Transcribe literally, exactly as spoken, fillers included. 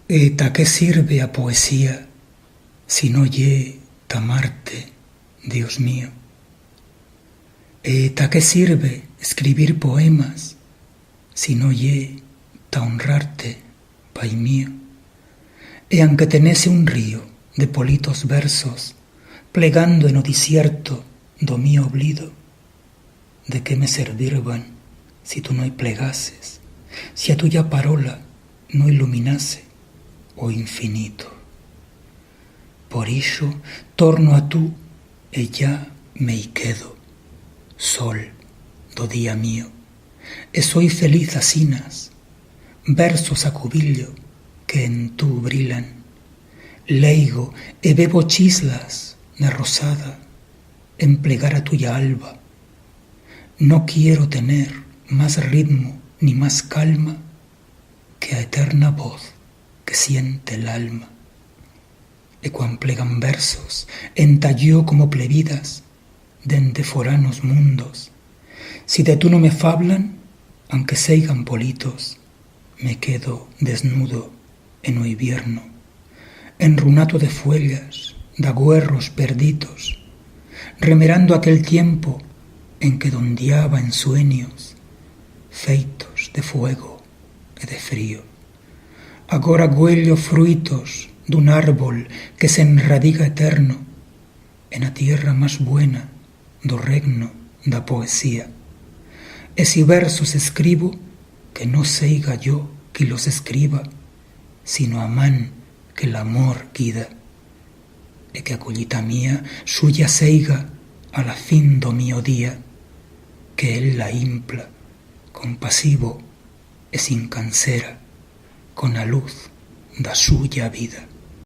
E ta qué sirve a poesía si no ye ta amarte, Dios mío? E ta qué sirve escribir poemas si no ye ta honrarte, pai mío? E anque tenese un río de politos versos plegando en o disierto d'o mío oblido, de qué me servirban si tu no i plegases, si a tuya parola no iluminase o infinito? Por ixo torno a tu e ya me i quedo, sol d'o día mío, e soi feliz asinas, versos a cubillo que en tu brilan. Leigo e bebo chislas d'a rosada en plegar a tuya alba. No quiero tener mas ritmo ni mas calma que a eterna voz que siente l'alma. E cuan plegan versos enta yo como plebidas dende foranos mundos, si de tu no me fablan, anque seigan politos, me quedo desnudo en o ivierno, enrunato de fuellas, d'agüerros perditos, remerando aquel tiempo en que dondiaba en suenyos, feitos de fuego e de frío. Agora güello fruitos d'un árbol que s'enradiga eterno en a tierra mas buena d'o regno d'a poesía. E si versos escribo, que no seiga yo qui los escriba, sino a man que l'amor guida, e que a collita mía suya seiga a la fin d'o mío día, que él la impla, compasivo e sin cansera, con a luz d'a suya vida.